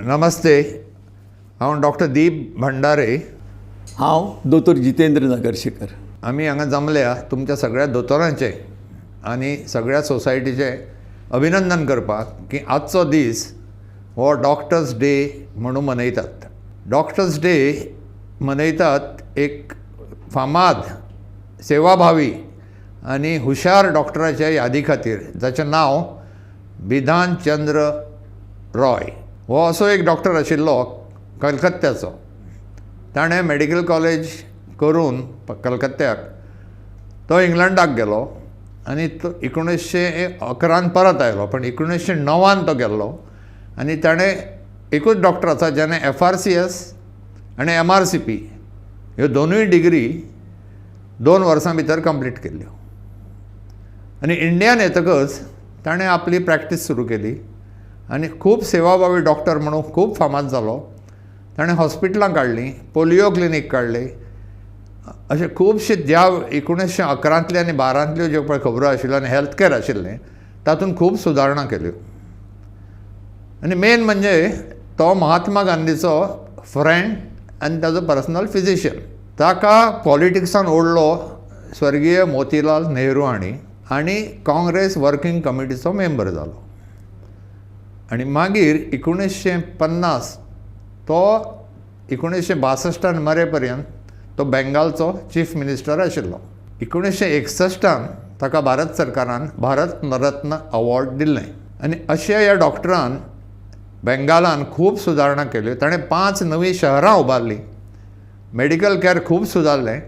नमस्ते. हांव डॉक्टर दीप भंडारे. हांव दोतोर जितेंद्र नगरशेकर. आमी हांगा जमल्या तुमच्या सगळ्या दोतोरांचें आनी सगळ्या सोसायटीचें अभिनंदन करपाक की आजचो दीस हो डॉक्टर्स डे म्हणून मनयतात. डॉक्टर्स डे मनयतात एक फामाद सेवाभावी आनी हुशार डॉक्टराच्या यादी खातीर, जाचें नांव बिधान चंद्र रॉय. हो असो एक डॉक्टर आशिल्लो कलकत्त्याचो. ताणें मॅडिकल कॉलेज करून कलकत्त्याक तो इंग्लंडाक गेलो आनी तो 1911 परत आयलो, पण 1909 तो गेल्लो आनी ताणें एकूच डॉक्टर आसा ज्याणे FRCS आनी MRCP ह्यो दोनूय डिग्री 2 वर्सां भितर कंप्लीट केल्ल्यो. आनी इंडियान येतकच ताणें आपली प्रॅक्टीस सुरू केली आनी खूब सेवाभावी डॉक्टर म्हणून खूब फामाद जालो. ताणें हॉस्पिटलां काडलीं, पोलियो क्लिनीक काडलें, अशें खुबशे ज्या 1911 आनी 12 ज्यो पळय खबरो आशिल्ल्यो आनी हेल्थ कॅर आशिल्लें तातूंत खूब सुदारणा केल्यो. आनी मेन म्हणजे तो महात्मा गांधीचो फ्रेंड आनी ताजो पर्सनल फिजिशियन. ताका पॉलिटिक्सान ओडलो स्वर्गीय मोतीलाल नेहरू हांणी आनी काँग्रेस वर्किंग कमिटीचो मेंबर जालो. आनी मागीर 1950 तो 1962 मरे पर्यंत तो बेंगालचो चीफ मिनिस्टर आशिल्लो. 1961 ताका भारत सरकारान भारत रत्न अवॉर्ड दिल्लें. आनी अशा ह्या डॉक्टरान बेंगालान खूब सुदारणा केल्यो. ताणें 5 नवीं शहरां उबारलीं, मेडिकल कॅर खूब सुदारलें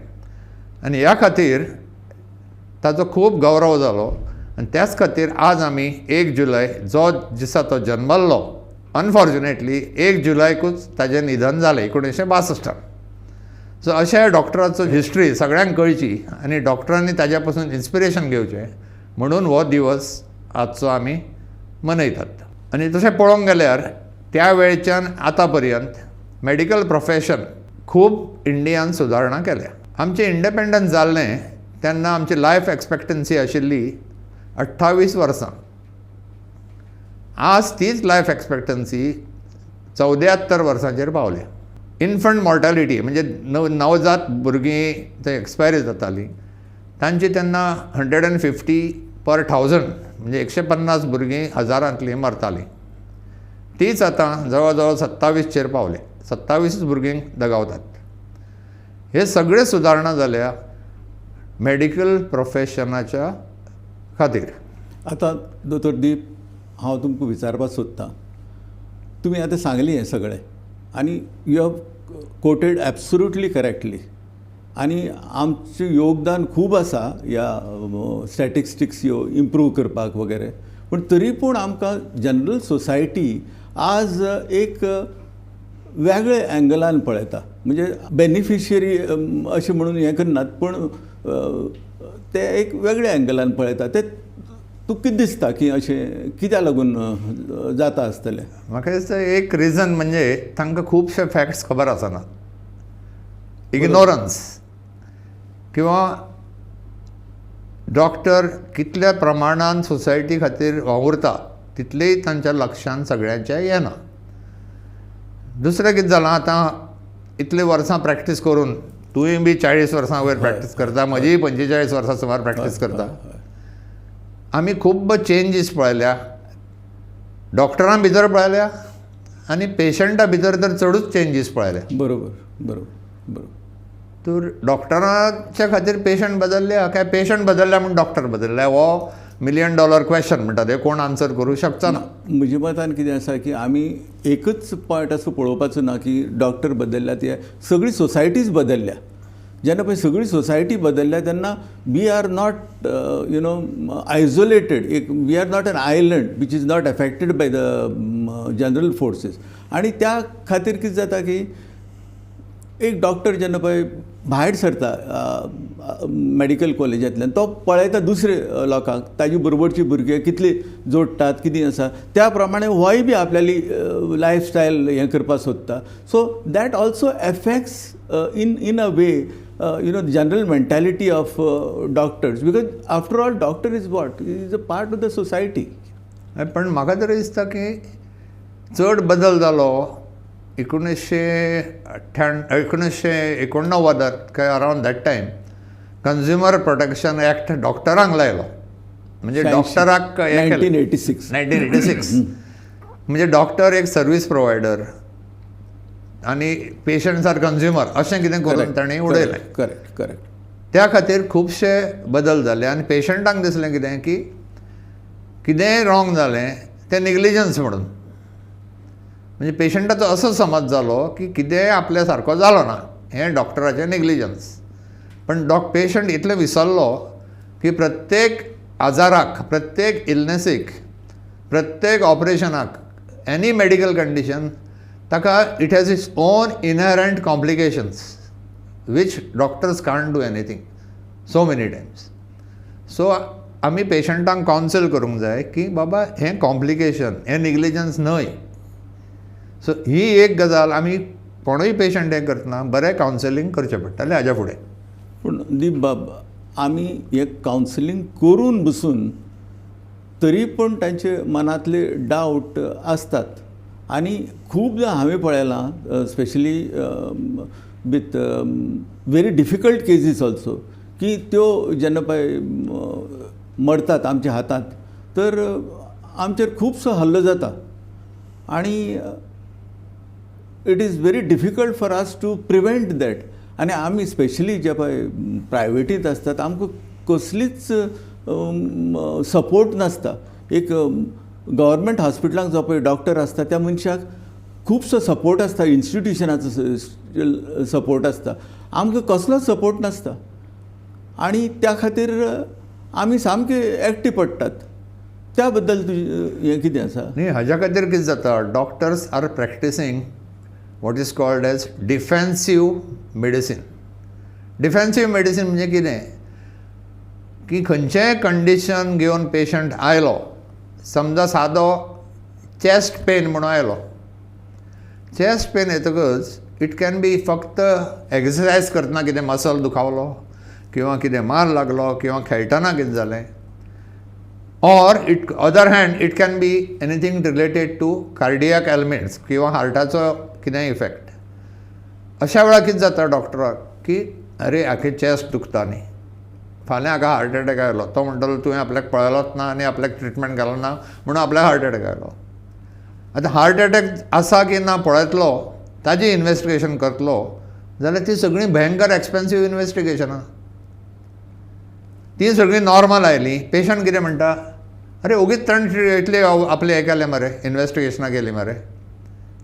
आनी ह्या खातीर ताचो खूब गौरव जालो. आनी त्याच खातीर आज आमी 1 जुलय जो दिसा तो जन्मल्लो, अनफॉर्च्युनेटली 1 जुलयकूच ताजें निधन जालें 1962. सो अशा डॉक्टराचो हिस्ट्री सगळ्यांक कळची आनी डॉक्टरांनी ताज्या पासून इन्स्पिरेशन घेवचें म्हणून हो दिवस आजचो आमी मनयतात. आनी तशें पळोवंक गेल्यार त्या वेळच्यान आतां पर्यंत मेडिकल प्रोफेशन खूब इंडियान सुदारणा केल्या. आमचें इंडिपेंडन्स जाल्लें तेन्ना आमची लायफ एक्सपेक्टन्सी आशिल्ली 28 वर्सां. आज तीच लायफ एक्सपेक्टन्सी 74 वर्सांचेर पावल्या. इन्फंट मॉर्टेलिटी म्हणजे नवजात भुरगीं ते एक्सपायरी जातालीं तांची तेन्ना 150 पर 1000 म्हणजे 150 भुरगीं हजारांतलीं मरतालीं. तीच आतां जवळ जवळ 27चेर पावल्या. 27 भुरगीं दगावतात. हे सगळे सुदारणा जाल्या मेडिकल प्रोफेशनाच्या खातीर. आतां दोतोर दीप, हांव तुमकां विचारपाक सोदतां, तुमी आतां सांगली हें सगळें आनी you have quoted absolutely correctly आनी आमचें योगदान खूब आसा ह्या स्टॅटिस्टिक्स ह्यो इम्प्रूव करपाक वगैरे, पूण तरी पूण आमकां जनरल सोसायटी आज एक वेगळे एंगलान पळयता. म्हणजे बेनिफिशियरी अशें म्हणून हें करनात, पूण ते एक वेगळे एंगलान पळयता. ते तुका कितें दिसता की अशें कित्याक लागून जाता आसतलें? म्हाका दिसता एक रिजन म्हणजे तांकां खुबशे फॅक्ट्स खबर आसना, इग्नोरन्स, किंवा डॉक्टर कितल्या प्रमाणान सोसायटी खातीर वावुरता तितलेंय तांच्या लक्षान सगळ्यांच्या येना. दुसरें कितें जालां, आतां इतलीं वर्सां प्रॅक्टीस करून, तुवें बी 40 वर्सां वयर प्रॅक्टीस करता, म्हजीय 45 वर्सां सुमार प्रॅक्टीस करता, आमी खूब्ब चेंजीस पळयल्या डॉक्टरां भितर पळयल्या आनी पेशंटा भितर तर चडूच चेंजीस पळयल्या. बरोबर बरोबर बरोबर. तर डॉक्टरांच्या खातीर पेशंट बदलल्या काय पेशंट बदलल्या म्हूण डॉक्टर बदलल्या, हो $1 मिलियन क्वेश्चन म्हणटा, ते कोण आन्सर करूं शकचो ना. म्हज्या मतान कितें आसा की आमी एकच पॉयंट असो पळोवपाचो ना की डॉक्टर बदलल्या, ते सगळी सोसायटीज बदलल्या. जेन्ना पळय सगळी सोसायटी बदलल्या तेन्ना we are not you know isolated, एक we are not an island which is not affected by the general forces. आनी त्या खातीर कितें जाता की एक डॉक्टर जेन्ना पळय भायर सरता मॅडिकल कॉलेजांतल्यान, तो पळयता दुसरे लोकांक, ताजे बरोबरची भुरगे कितली जोडटात, कितें आसा, त्या प्रमाणे होय बी आपल्याली लायफस्टायल हें करपाक सोदता. So that also affects in a way you know general mentality of doctors, because after all doctor is what is a part of the society. पण म्हाका तरी दिसता की चड बदल जालो 1998, 1989त काय around that time Consumer Protection Act डॉक्टरांक लायलो, म्हणजे डॉक्टराक हें केलें. 1986. 1986. म्हणजे डॉक्टर एक सर्वीस प्रोवायडर आनी पेशंट्स are consumer अशें कितें करून तांणी उडयलें. करेक्ट करेक्ट त्या खातीर खुबशे बदल जाले आनी पेशंटांक दिसलें कितें की कितेंय रॉंग जालें तें नेग्लिजन्स म्हणून. म्हणजे पेशंटाचो असो समज जालो की कितेंय आपल्या सारको जालो ना हें डॉक्टराचें नेग्लिजन्स. पण पेशंट इतलें विसरलो की प्रत्येक आजाराक, प्रत्येक इलनेसीक, प्रत्येक ऑपरेशनाक, एनी मेडिकल कंडिशन ताका it has its own inherent complications which doctors can't do anything so many times. So आमी पेशंटांक कावन्सिल करूंक जाय की बाबा हें कॉम्प्लिकेशन, हें नेग्लिजन्स न्हय. सो ही एक गजाल आमी कोणूय पेशंट हें करतना बरें कावन्सिलींग करचें पडटलें हाज्या फुडें. पूण दीप बाब, आमी हें कावन्सिलींग करून बसून तरी पूण तांचे मनांतले डावट आसतात आनी खुबदां हांवें पळयलां, specially with very difficult cases also, की त्यो जेन्ना पळय मरतात आमच्या हातांत तर आमचेर खुबसो हल्लो जाता आनी it is very difficult for us to prevent that. आनी आमी स्पेशली जे पळय प्रायवेटींत आसतात आमकां कसलीच सपोर्ट नासता. एक गव्हर्मेंट हॉस्पिटलांक जो पळय डॉक्टर आसता त्या मनशाक खुबसो सपोर्ट आसता, इन्स्टिट्युशनाचो सपोर्ट आसता. आमकां कसलोच सपोर्ट नासता आनी त्या खातीर आमी सामके एकटे पडटात. त्या बद्दल तुजें हें कितें आसा? न्ही, हाज्या खातीर कितें जाता, doctors are practicing what is called as defensive medicine. Defensive medicine म्हणजे कितें की खंयचेंय कंडिशन घेवन पेशंट आयलो, समजा सादो चॅस्ट पेन म्हणून आयलो, चॅस्ट पेन येतकच it can be फक्त एक्सरसायज करतना कितें मसल दुखावलो किंवा कितें मार लागलो किंवा खेळटना कितें जालें, or it other hand it can be anything related to cardiac ailments किंवा हार्टाचो कितेंय इफेक्ट. अशा वेळार कितें जाता डॉक्टराक की अरे हाका चॅस्ट दुखता न्ही, फाल्यां हाका हार्ट एटॅक आयलो, तो म्हणटलो तुवें आपल्याक पळयलोच ना आनी आपल्याक ट्रिटमेंट घालो ना म्हणून आपल्याक हार्ट एटॅक आयलो. आतां हार्ट एटॅक आसा की ना पळयतलो, ताजी इन्वेस्टिगेशन करतलो जाल्यार ती सगळीं भयंकर एक्सपेन्सीव इन्वेस्टिगेशनां, ती सगळीं नॉर्मल आयलीं. पेशंट कितें म्हणटा, अरे ओगीच ताणें इतलें आपलें हें केलें मरे, इन्वेस्टिगेशनां केलीं मरे,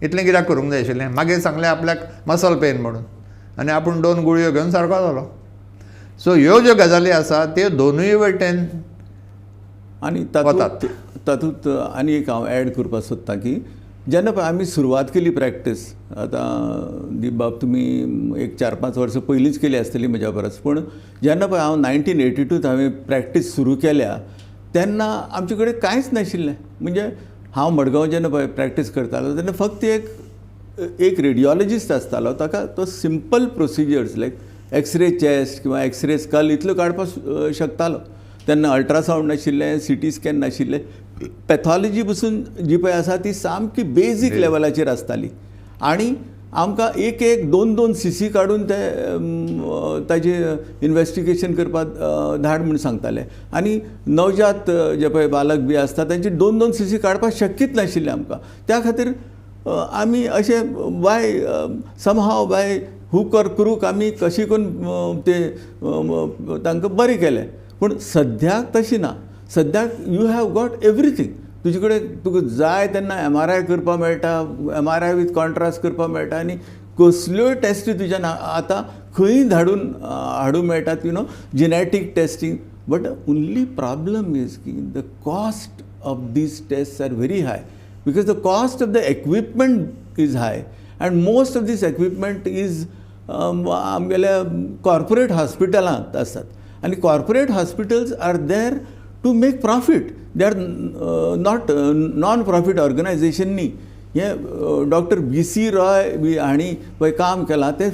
इतलें कित्याक करूंक जाय आशिल्लें. मागीर सांगलें आपल्याक मसल पेन म्हणून आनी आपूण 2 गुळयो घेवन सारको जालो. सो ह्यो ज्यो गजाली आसा त्यो दोनूय वटेन आनी वतात. तातूंत आनी एक हांव एड करपाक सोदतां की जेन्ना पळय आमी सुरवात केली प्रॅक्टीस, आतां दीप बाब तुमी एक 4-5 वर्सां पयलींच केली आसतली म्हज्या परस, पूण जेन्ना पळय हांव 1982 हांवें प्रॅक्टीस सुरू केल्या तेन्ना आमचे कडेन कांयच नाशिल्लें. म्हणजे हांव मडगांव जेन्ना पळय प्रॅक्टीस करतालो तेन्ना फक्त एक रेडियोलॉजिस्ट आसतालो, ताका तो simple procedures like x-ray chest किंवा एक्सरे स्कल इतलो काडपाक शकतालो. तेन्ना अल्ट्रासावंड नाशिल्लें, सिटी स्कॅन नाशिल्लें, पॅथॉलॉजी पसून जी पळय आसा ती सामकी बेजीक लेवलाचेर आसताली आनी आमकां एक एक 2-2 सीसी काडून ते ताजे इन्वेस्टिगेशन करपाक धाड म्हूण सांगताले आनी नवजात जे पळय बालक बी आसता तांचे 2-2 सीसी काडपाक शक्यच नाशिल्लें आमकां. त्या खातीर आमी अशें by somehow by hook or crook आमी कशी करून ते तांकां बरें केलें. पूण सद्याक तशें ना, सद्याक you have got everything. तुजे कडेन तुका जाय तेन्ना MRI करपाक मेळटा, MRI with contrast करपाक मेळटा आनी कसल्योय टेस्टी तुज्यान आतां खंय धाडून हाडूंक मेळटात, you know genetic testing. But only problem is की the cost of these test are very high because the cost of the equipment is high and most of this equipment is आमगेल्या corporate हॉस्पिटलांत आसतात आनी corporate hospitals are there to make profit, they are not non profit organisation न्ही. हें doctor BC Roy बी हांणी पळय काम केलां तें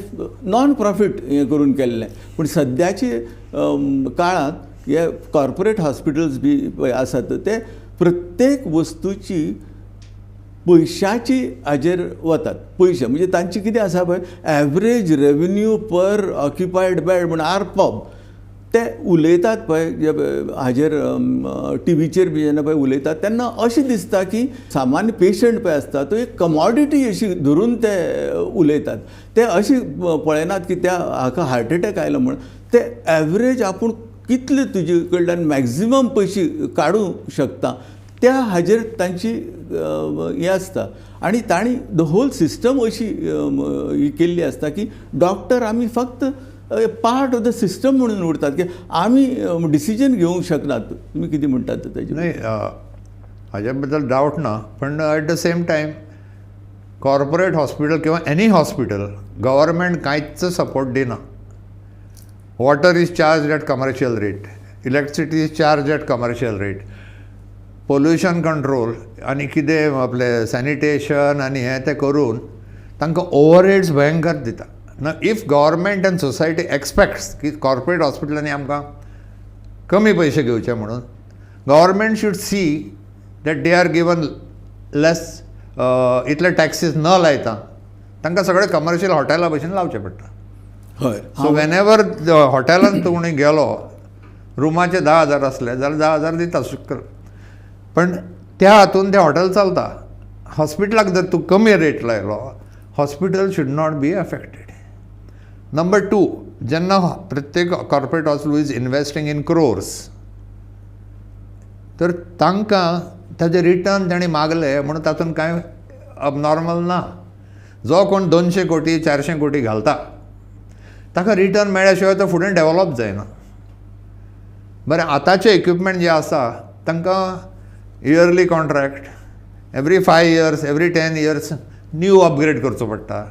नॉन प्रॉफीट हें करून केल्लें. पूण सद्याचे काळांत हे कॉर्पोरेट हॉस्पिटल्स बी पळय आसात ते प्रत्येक वस्तूची पयशाची हाजेर वतात. पयशे म्हणजे तांचे कितें आसा पळय, average revenue per occupied bed म्हण आरपॉब ते उलयतात पळय हाजेर टिवीचेर बी जेन्ना पळय उलयतात तेन्ना अशें दिसता की सामान्य पेशंट पळय आसता तो एक कमॉडिटी अशी धरून ते उलयतात. ते अशें पळयनात की त्या हाका हार्ट एटॅक आयलो म्हण ते एवरेज आपूण कितले तुजे कडल्यान मॅक्झिमम पयशे काडूंक शकता त्या हाजेर तांची हें आसता. आनी तांणी the whole system अशी ही केल्ली आसता की डॉक्टर आमी फक्त पार्ट ऑफ the system म्हणून उरतात की आमी डिसिजन घेवंक शकनात. तुमी कितें म्हणटात ताजेर? नाही, हाज्या बद्दल डावट ना, पण at the same time corporate hospital किंवा एनी हॉस्पिटल गव्हर्मेंट कांयच सपोर्ट दिना. Water is charged at commercial rate, electricity is charged at commercial rate, pollution control आनी कितें आपलें सॅनिटेशन आनी हें तें करून तांकां ओवरहेड्स भयंकर दिता. ना, if government and society expects की कॉर्पोरेट हॉस्पिटलांनी आमकां कमी पयशे घेवचे म्हणून, government should see that they are given less. इतले टॅक्सीस न लायता तांकां सगळे कमर्शियल हॉटेला भशेन लावचें पडटा. सो वेन एवर हॉटेलान तूं कोणी गेलो, रुमाचे 10,000 आसले जाल्यार 10,000 दिता शुक्र, पण त्या हातून तें हॉटेल चलता. हॉस्पिटलाक जर तूं कमी रेट लायलो, hospital should not be affected. Number two, जेन्ना प्रत्येक corporate hospital is investing in crores, तर तांकां ताजे रिटर्न तांणी मागले म्हणून तातूंत कांय अबनॉर्मल ना. जो कोण 200 कोटी, 400 कोटी घालता ताका रिटर्न मेळ्ळ्या शिवाय तो फुडें डेवलप जायना. बरें, आतांचे इक्विपमेंट जे आसा तांकां yearly contract, every 5 years, every 10 years new upgrade करचो पडटा.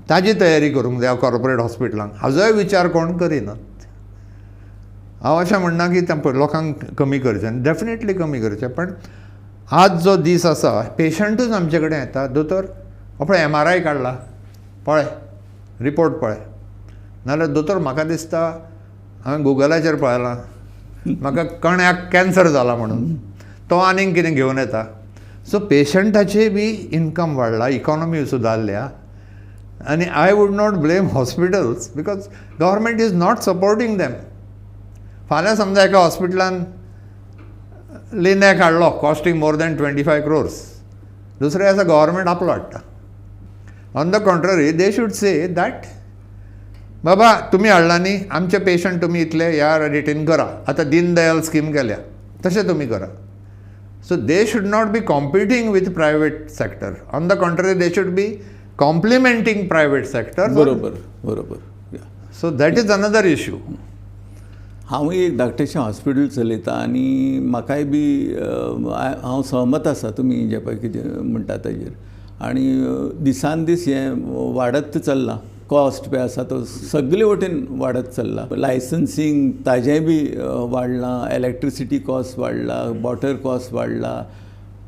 ताजी तयारी करूंक जाय कॉर्पोरेट हॉस्पिटलांक. हाजोय विचार कोण करिनात. हांव अशें म्हणना की ते लोकांक कमी करचें, डेफिनेटली कमी करचें, पण आज जो दीस आसा, पेशंटूच आमचे कडेन येता, "दोतोर, हो पळय एमआरआय काडला, पळय रिपोर्ट पळय," नाजाल्यार, "दोतोर, म्हाका दिसता हांवें गुगलाचेर पळयलां, म्हाका कण्याक कॅन्सर जाला," म्हणून तो आनीक कितें घेवन येता. सो पेशंटाचे बी इनकम वाडला, इकॉनॉमी सुदारल्या आनी I would not blame hospitals because government is not supporting them. फाल्यां समजा एका हॉस्पिटलान लिनॅक हाडलो costing more than 25 crores, दुसरें आसा गव्हर्मेंट आपलो हाडटा. On the contrary, they should say that बाबा, तुमी हाडला न्ही, आमचे पेशंट तुमी इतले ह्या रेटीन करा. आतां दीनदयाल स्कीम केल्या तशें तुमी करा. So they should not be competing with private sector. On the contrary, they should be complementing private sector. बरोबर बरोबर या. So that is another issue. हांवूय एक धाकटेशें हॉस्पिटल चलयता आनी म्हाकाय बी हांव सहमत आसा तुमी जें पळय कितें म्हणटा ताजेर. आनी दिसान दीस हें वाडत चल्लां. कॉस्ट पळय आसा तो सगले वटेन वाडत चल्ला. लायसन्सींग ताजेंय बी वाडलां, इलेक्ट्रिसिटी कॉस्ट वाडला, वॉटर कॉस्ट वाडला.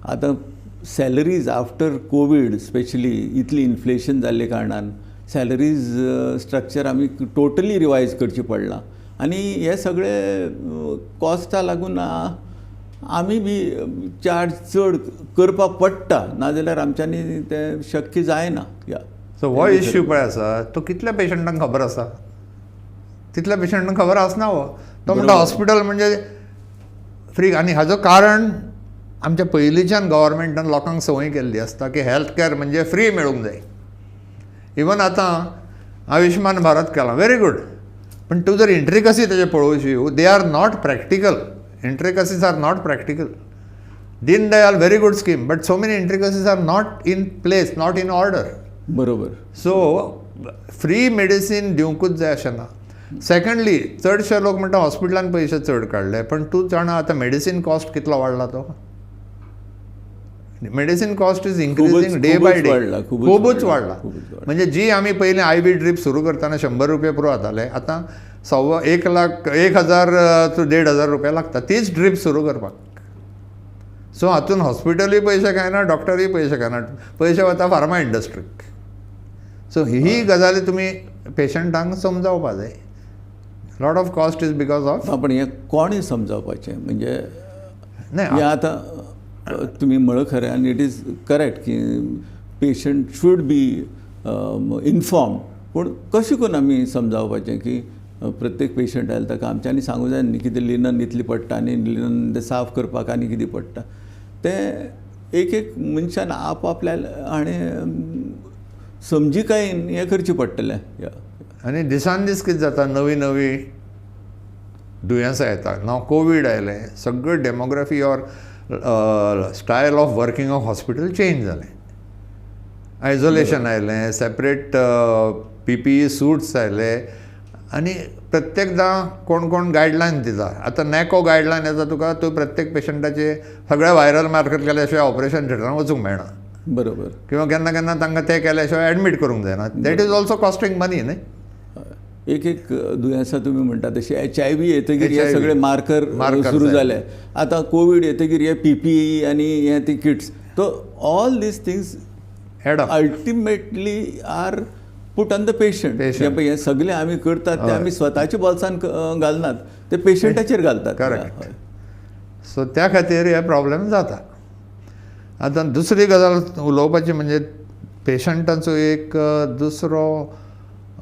आतां सॅलरीज आफ्टर कोवीड स्पेशली इतली इन्फ्लेशन जाल्ले कारणान सॅलरीज स्ट्रक्चर आमी टोटली रिवायज करचें पडलां आनी हे सगळे कॉस्टा लागून आमी बी चार्ज चड करपाक पडटा, नाजाल्यार आमच्यांनी तें शक्य जायना या. सो हो इश्यू पळय आसा तो कितल्या पेशंटांक खबर आसा? तितल्या पेशंटांक खबर आसना. हो तो म्हणटा हॉस्पिटल म्हणजे फ्री. आनी हाजो कारण आमच्या पयलींच्यान गव्हर्मेंटान लोकांक संवय केल्ली आसता की हेल्थ कॅर म्हणजे फ्री मेळूंक जाय. इवन आतां आयुश्मान भारत केलां, व्हेरी गूड, पण तूं जर इंट्रिकसी तेजे पळोवशी, they are not practical. Intricacies are not practical. Deendayal, very good scheme, but so many intricacies are not in place, not in order. So free medicine दिवंकूच जाय अशें ना. सेकंडली, चडशे लोक म्हणटा हॉस्पिटलान पयशे चड काडले, पण तूं जाणा आतां मेडिसीन कॉस्ट कितलो वाडला तो? Medicine cost is increasing day by day. वाडला, खुबूच खुबूच वाडला, वाडला. खुबूच वाडला. म्हणजे जी आमी पयलीं I V drip सुरू करतना 100 रुपया पुरो जाताले, आतां सव्वा एक लाख, 1000 टू 1500 रुपया लागता तीच ड्रीप सुरू करपाक. सो हातून हॉस्पिटलूय पयशे खायना, डॉक्टरूय पयशे खायना, पयशे वता फार्मा इंडस्ट्रीक. सो ही गजाली तुमी पेशंटांक समजावपा जाय. Lot of cost is because of ना, पण हें कोणें समजावपाचें म्हणजे नाही. हें आतां तुमी म्हळं खरें आनी it is correct की पेशंट should be inform, पूण कशें करून आमी समजावपाचें की प्रत्येक पेशंट आयलो ताका आमच्यांनी सांगूं जाय न्ही कितें लिनन इतलें पडटा आनी लिनन तें साफ करपाक आनी कितें पडटा तें. एक एक मनशान आप आपल्या हाणें समजिकायेन हें करचें पडटलें. आनी दिसान दीस कितें जाता, नवी नवी दुयेंसां येता. नाव कोवीड आयलें, सगळें demography or style of working of hospital change जालें. आयजोलेशन आयलें, सेपरेट पीपीई सूट्स आयले आनी प्रत्येकदां कोण कोण गायडलायन दिता. आतां नॅको गायडलायन येता तुका, तूं प्रत्येक पेशंटाचे सगळे व्हायरल मार्कर केल्या शिवाय ऑपरेशन थिएटरान वचूंक मेळना. किंवा केन्ना केन्ना तांकां तें केल्या शिवाय एडमीट करूंक जायना. That is also costing money न्ही. एक एक दुयेंसां तुमी म्हणटा तशें एचआयव्ही येतगीर हे सगळे मार्कर सुरू जाले. आतां कोवीड येतगीर हे पीपीई आनी हे ती किट्स. तो all these things ultimately are put on the patient. हें सगळें आमी करतात ते आमी स्वताच्या बोल्सान घालनात, ते पेशंटाचेर घालतात. करेक्ट. सो त्या खातीर हे प्रॉब्लेम जाता. आतां दुसरी गजाल उलोवपाची म्हणजे पेशंटाचो एक दुसरो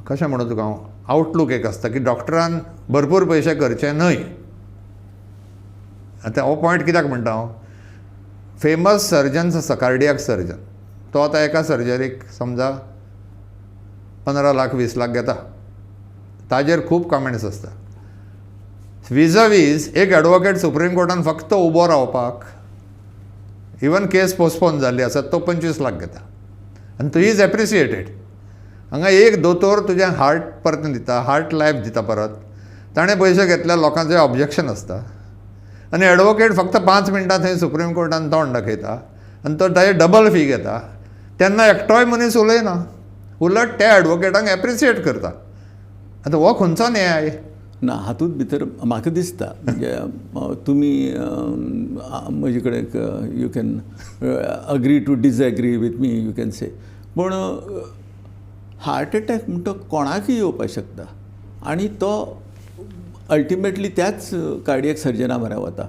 कशें म्हणू तुका हांव आवटलूक एक आसता की डॉक्टरान भरपूर पयशे करचे न्हय. आतां हो पॉयंट कित्याक म्हणटा हांव, फेमस सर्जन्स आसा, कार्डियाक सर्जन, तो आतां एका सर्जरीक समजा 15 लाख 20 लाख घेता, ताजेर खूब कमेंट्स आसता. विजावीज एक एडवोकेट सुप्रीम कोर्टान फक्त उबो रावपाक इवन केस पोस्टपोन जाल्ली आसा तो 25 लाख घेता आनी तो is appreciated. हांगा एक दोतोर तुजें हार्ट परतें दिता, हार्ट लायफ दिता परत, ताणें पयशे घेतल्यार लोकांचें ऑब्जेक्शन आसता. आनी एडवोकेट फक्त 5 मिनटां थंय सुप्रीम कोर्टान तोंड दाखयता आनी तो ताजे डबल फी घेता. तेन्ना एकटोय मनीस उलयना, उलट त्या एडवोकेटांक एप्रिसिएट करता. आतां हो खंयचो न्याय ना हातूंत भितर म्हाका दिसता. म्हणजे तुमी म्हजे कडेन you can agree to disagree with me, you can say, पूण हार्ट एटॅक म्हणटा कोणाकय येवपाक शकता आनी तो अल्टिमेटली त्याच कार्डियक सर्जना म्हऱ्या वता.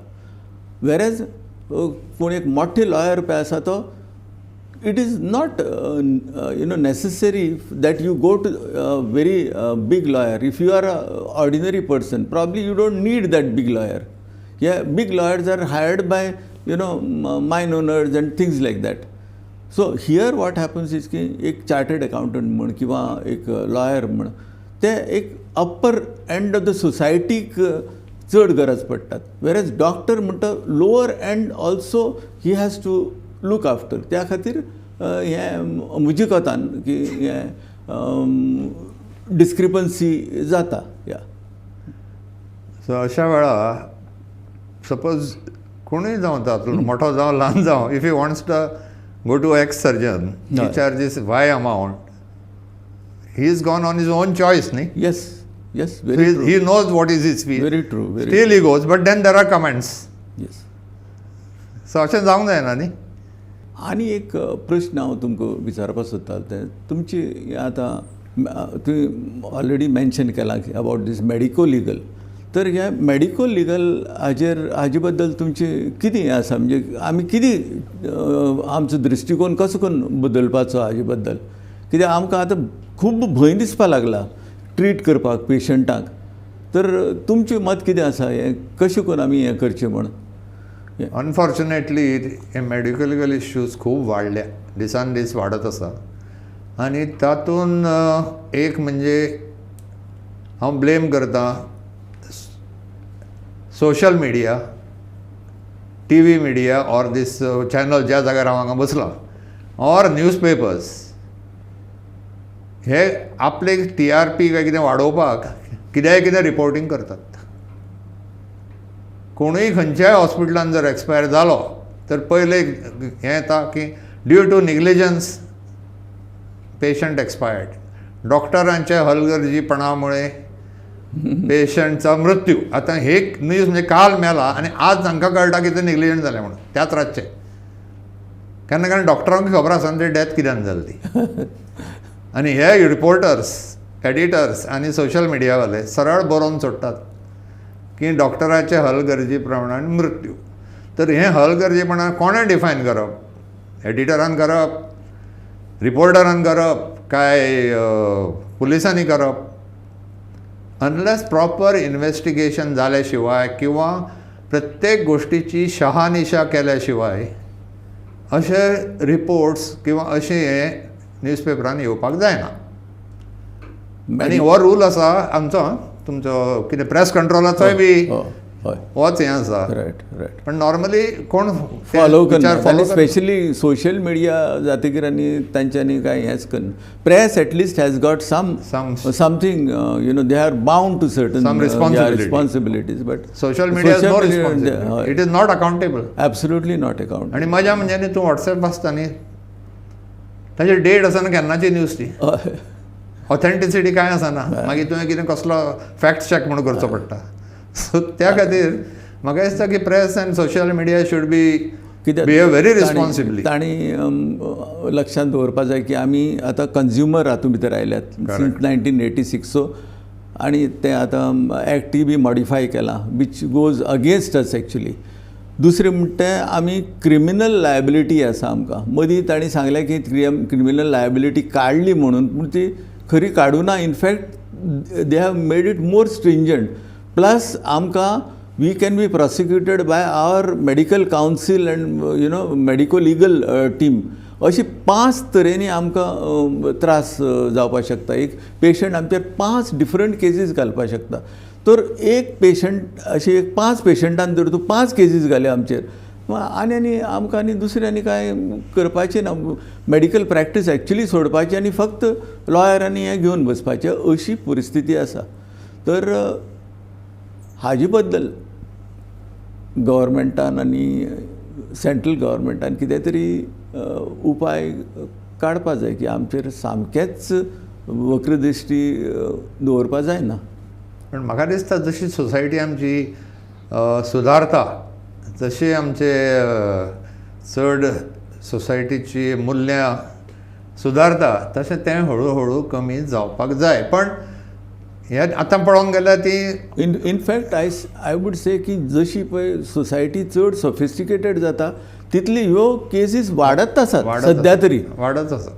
वेरेज कोण एक मोठे लॉयर पळय आसा तो it is not you know necessary that you go to very big lawyer. If you are a ordinary person probably you don't need that big lawyer. हे big lawyers are hired by you know mine owners and things like that. So here what happens is की एक chartered accountant म्हण किंवा एक lawyer म्हण ते एक upper end of the सोसायटीक चड गरज पडटात. वेरेज डॉक्टर म्हणटा lower end also he has to look after. त्या खातीर हें म्हज्या कोतान की हें डिस्क्रिपन्सी जाता. या सो अशा वेळा सपोज कोणूय जावं, तातूंत मोठो जावं ल्हान जावं, if you wants to go to X surgeon, he charges Y amount, he is gone on his own choice न्ही. Yes yes, very he knows what is his fee. Very true. Still he goes, but then there are comments. Yes. So अशें जावंक जायना न्ही. आनी एक प्रश्न हांव तुमकां विचारपाक सोदतालो, तें तुमची आतां तुवें ऑलरेडी मेन्शन केलां अबावट these medico legal, तर हे मॅडिको लिगल हाजेर हाजे बद्दल तुमचें कितें हें आसा, म्हणजे आमी कितें आमचो दृश्टिकोन कसो करून बदलपाचो हाजे बद्दल? कित्याक आमकां आतां खूब भंय दिसपाक लागला ट्रीट करपाक पेशंटाक. तर तुमचें मत कितें आसा, हें कशें करून आमी हें करचें म्हण? अनफॉर्च्युनेटली हे मेडिकल लिगल इश्यूज खूब वाडल्या, दिसान दीस वाडत आसा. आनी तातूंत एक म्हणजे हांव ब्लेम करता social media, TV media or this channel ज्या जाग्यार हांव हांगा बसलां, ऑर न्यूज पेपर्स, हे आपले टीआरपी काय कितें वाडोवपाक कित्याय कितें रिपोर्टींग करतात. कोणूय खंयच्याय हॉस्पिटलान जर एक्सपायर जालो तर पयलें हें येता की due to negligence patient expired, डॉक्टरांच्या हलगर्जीपणा मुळे पेशंटचा मृत्यू. आतां हे न्यूज म्हणजे काल मेला आनी आज तांकां कळटा की ते नेग्लिजंट जालें म्हणून त्याच रातचें. केन्ना केन्ना डॉक्टरांक खबर आसना ती डेथ कित्यान जाली ती. आनी हे रिपोर्टर्स, एडिटर्स आनी सोशल मिडियावाले सरळ बरोवन सोडटात की डॉक्टराचे हलगर्जी प्रमाण मृत्यू. तर हें हलगर्जीपणान कोणें डिफायन करप? एडिटरान करप, रिपोर्टरान करप, काय पुलिसांनी करप? अनलेस प्रॉपर इन्वेस्टिगेशन जाल्या शिवाय किंवा प्रत्येक गोश्टीची शहानिशा केल्या शिवाय अशे रिपोर्ट्स किंवा अशें हें न्यूजपेपरान येवपाक जायना. आनी हो रूल आसा आमचो, तुमचो कितें प्रेस कंट्रोलाचोय बी हय होच हें आसा. रायट रायट पण नॉर्मली कोण फॉलो करना. फॉलो. स्पेशली सोशल मिडिया जातकीर आनी तांच्यांनी कांय हेंच करना. Press at least has got some something, they are bound to certain Some responsibility. Responsibilities, but Social media is no responsibility, it is not accountable. Absolutely not account. आनी मजा म्हणजे न्ही, तूं वॉट्सॅप वाचता न्ही, ताजेर डेट आसना केन्नाची न्यूज ती, ऑथेंटिसिटी कांय आसना. मागीर तुवें कितें कसलो फॅक्ट चॅक म्हणून करचो पडटा. सो त्या खातीर म्हाका दिसता की press and social media should be कित्याक बिहेव व्हेरी रिस्पॉन्सिबली. तांणी लक्षांत दवरपा जाय की आमी आतां कंज्युमर हातूंत भितर आयल्यात सिन्स 1986. सो आनी तें आतां एक्टय बी मॉडिफाय केलां, which goes against us actually. दुसरें म्हणटा तें आमी क्रिमिनल लायबिलिटी आसा आमकां. मदीं तांणी सांगलें की क्रिमिनल लायबिलिटी काडली म्हणून, पूण ती खरी काडूना. In fact, they have made it more stringent. Plus आमकां we can be prosecuted by our medical council and medico legal team. अशी पांच तरेनी आमकां त्रास जावपाक शकता. एक पेशंट आमचेर पांच डिफरंट केसीस घालपाक शकता. तर एक पेशंट अशी एक पांच पेशंटान जर तूं पांच केसीस घाल्यो आमचेर, आनी आनी आमकां आनी दुसरें आनी कांय करपाचें ना. मेडिकल प्रॅक्टीस एक्चुली सोडपाची आनी फक्त लॉयर आनी हें घेवन बसपाचें, अशी परिस्थिती आसा. तर हाजे बद्दल गव्हर्मेंटान आनी सेंट्रल गव्हर्मेंटान कितें तरी उपाय काडपा जाय की आमचेर सामकेंच वक्रदृश्टी दवरपा जायना. पण म्हाका दिसता, जशी सोसायटी आमची सुदारता, जशी आमचे चड सोसायटीची मुल्यां सुदारता, तशें तें हळू हळू कमी जावपाक जाय. पण हें आतां पळोवंक गेल्यार ती In fact, I would say की जशी पळय सोसायटी चड सोफिस्टिकेटेड जाता, तितली ह्यो केसीस वाडत आसात सद्या तरी. वाडत आसा.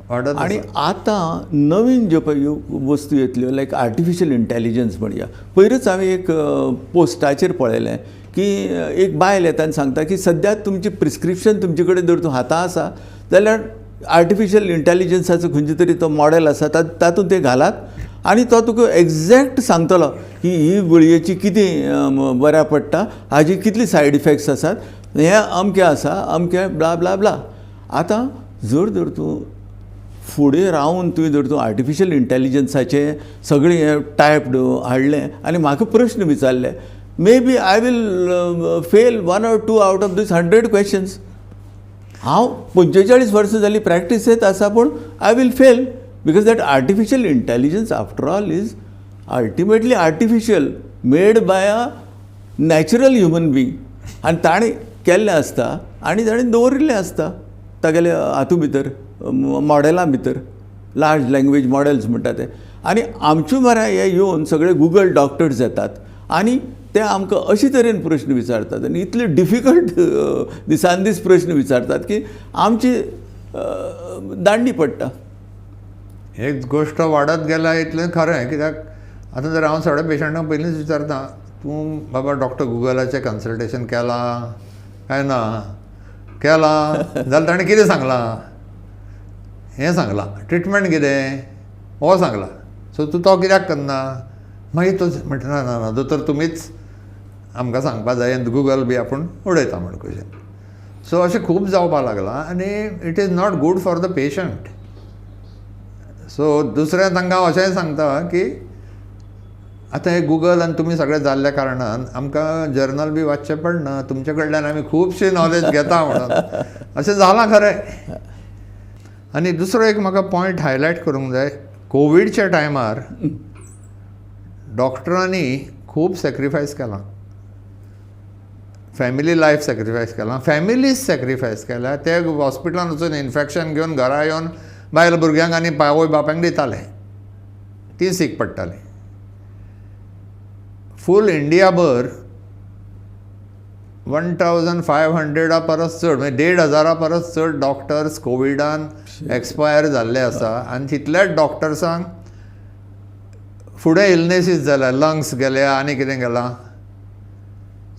वाडत आनी आसा. आतां नवीन ज्यो पळय ह्यो वस्तू येतल्यो, लायक आर्टिफिशियल इंटेलिजन्स म्हणया. पयरूच हांवें एक पोस्टाचेर पळयलें की एक बायल येता आनी सांगता की सद्या तुमची प्रिस्क्रिप्शन तुमचे कडेन जर तूं हाता आसा जाल्यार आर्टिफिशियल इंटेलिजन्साचो खंयचो तरी तो मॉडेल आसा, तातूंत ते घालात आनी तो तुका एग्जॅक्ट सांगतलो की ही गुळयेची कितें बऱ्याक पडटा, हाजी कितली सायड इफेक्ट्स आसात, हें अमकें आसा, अमकें ब्ला ब्ला ब्ला. आतां जर जर तूं फुडें रावन तुवें जर तूं आर्टिफिशियल इंटेलिजन्साचें सगळें हें टायप्ड हाडलें आनी म्हाका प्रश्न विचारले, maybe I will fail one or two out of this 100 questions. हांव 45 वर्सां जालीं प्रॅक्टिसेंत आसा, पूण I will fail because that artificial intelligence after all is ultimately artificial, made by a natural human being. आनी ताणें केल्लें आसता आनी ताणें दवरिल्लें आसता तागेल्या हातूं भितर, मॉडेला भितर, लार्ज लँग्वेज मॉडेल्स म्हणटा ते. आनी आमचे मरे हे येवन सगळे गुगल डॉक्टर्स येतात आनी ते आमकां अशे तरेन प्रश्न विचारतात आनी इतले डिफिकल्ट दिसान दीस प्रश्न विचारतात की आमची दांडी पडटा. एक गोश्ट वाडत गेल्या इतलें खरें. कित्याक आतां जर हांव सगळ्या पेशंटांक पयलींच विचारता, तूं बाबा डॉक्टर गुगलाचें कन्सल्टेशन केलां काय ना? केलां जाल्यार ताणें कितें सांगलां, हें सांगलां, ट्रिटमेंट कितें हो सांगला, सो तूं तो कित्याक करना? मागीर तो म्हणटा, ना ना ना दोतोर, तुमीच आमकां सांगपा जाय, गुगल बी आपूण उडयता म्हण क्वेशन. सो अशें खूब जावपाक लागलां आनी it is not good for the patient. So दुसरें तांकां हांव अशेंय सांगता की आतां हें गुगल आनी तुमी सगळें जाल्ल्या कारणान आमकां जर्नल बी वाचचें पडना, तुमचे कडल्यान आमी खुबशी नॉलेज घेता म्हणून. अशें जालां खरें. आनी दुसरो एक म्हाका पॉयंट हायलायट करूंक जाय. कोविडच्या टायमार डॉक्टरांनी खूब सॅक्रिफायस केलां, फॅमिली लायफ सॅक्रिफायस केलां, फॅमिलीज सॅक्रिफायस केल्या. ते हॉस्पिटलान वचून इन्फेक्शन घेवन घरा येवन बायल भुरग्यांक आनी आवय बापायक दिताले, ती सीक पडटाली. फूल इंडियाभर 1500 परस चड, म्हणजे 1500 परस चड डॉक्टर्स कोविडान एक्सपायर जाल्ले आसा आनी तितल्याच डॉक्टर्सांक फुडें इलनेसीस जाल्या, लंग्स गेल्या आनी कितें गेलां.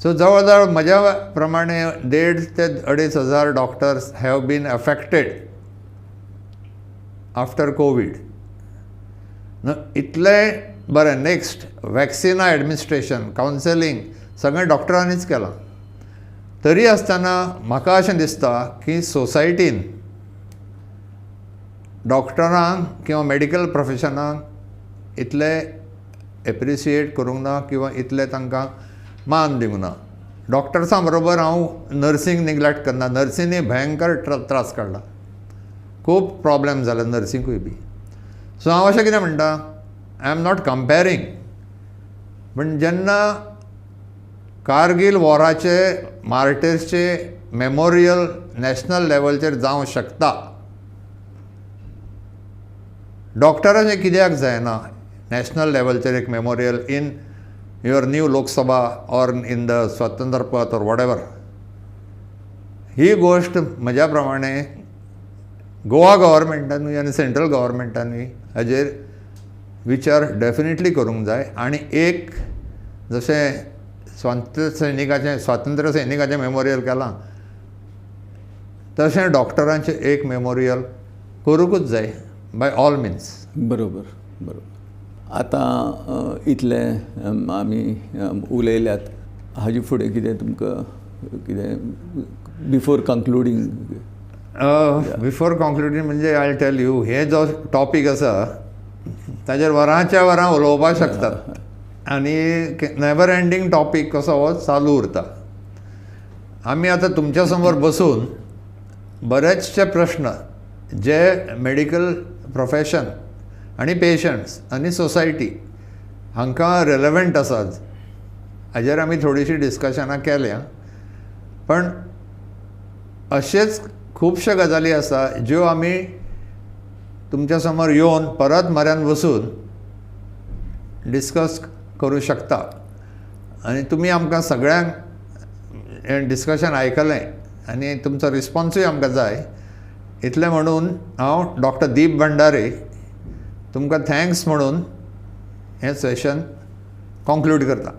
सो जवळ जवळ म्हज्या प्रमाणे 1500 ते 2500 doctors have been affected after Covid. इतलें बरें, नेक्स्ट वॅक्सिना एडमिनिस्ट्रेशन, कावन्सिलींग सगळें डॉक्टरांनीच केलां. तरी आसतना म्हाका अशें दिसता की सोसायटीन डॉक्टरांक किंवा मेडिकल प्रोफेशनाक इतले एप्रिसिएट करूंक ना किंवा इतले तांकां मान दिवंक ना. डॉक्टर्सां बरोबर हांव नर्सींक निग्लेक्ट करना. नर्सींनी भयंकर त्रास काडला, खूब प्रॉब्लेम जाले नर्सिंकूय बी. सो हांव अशें कितें म्हणटा, I am not comparing, पूण जेन्ना कारगील वॉराचे मार्टर्सचे मेमोरियल नॅशनल लेवलचेर जावं शकता, डॉक्टराचें कित्याक जायना नॅशनल लेवलचेर एक memorial in your new Lok Sabha or in the Swatantra Path or whatever? ही गोश्ट म्हज्या प्रमाणे गोवा गव्हर्मेंटानूय आनी सेंट्रल गव्हर्मेंटानूय हाजेर विचार डेफिनेटली करूंक जाय. आनी एक जशें स्वातंत्र्य सैनिकाचें मेमोरियल केलां, तशें डॉक्टरांचें एक मेमोरियल करूंकूच जाय बाय ऑल मिन्स. बरोबर. आतां इतलें आमी उलयल्यात. हाजे फुडें कितें तुमकां कितें बिफोर कंक्लुडींग? बिफोर कॉन्क्लुडींग म्हणजे I tell you, हे जो टॉपीक आसा ताजेर वरांच्या वरां उलोवपाक शकतात आनी नेवर एंडींग टॉपीक कसो हो चालू उरता. आमी आतां तुमच्या समोर बसून बरेचशे प्रश्न जे मेडिकल प्रोफेशन आनी पेशंट्स आनी सोसायटी हांकां रेलेवंट आसात, हाजेर आमी थोडीशीं डिस्कशनां केल्या. पण अशेच खुबशे गजाली आसा ज्यो आमी तुमच्या समोर येवन परत म्हऱ्यान बसून डिस्कस करूं शकता. आनी तुमी आमकां सगळ्यांक हें डिस्कशन आयकलें आनी तुमचो रिस्पोन्सूय आमकां जाय. इतलें म्हणून हांव डॉक्टर दीप भंडारे तुमकां thanks म्हणून हें सेशन कॉन्क्लूड करता.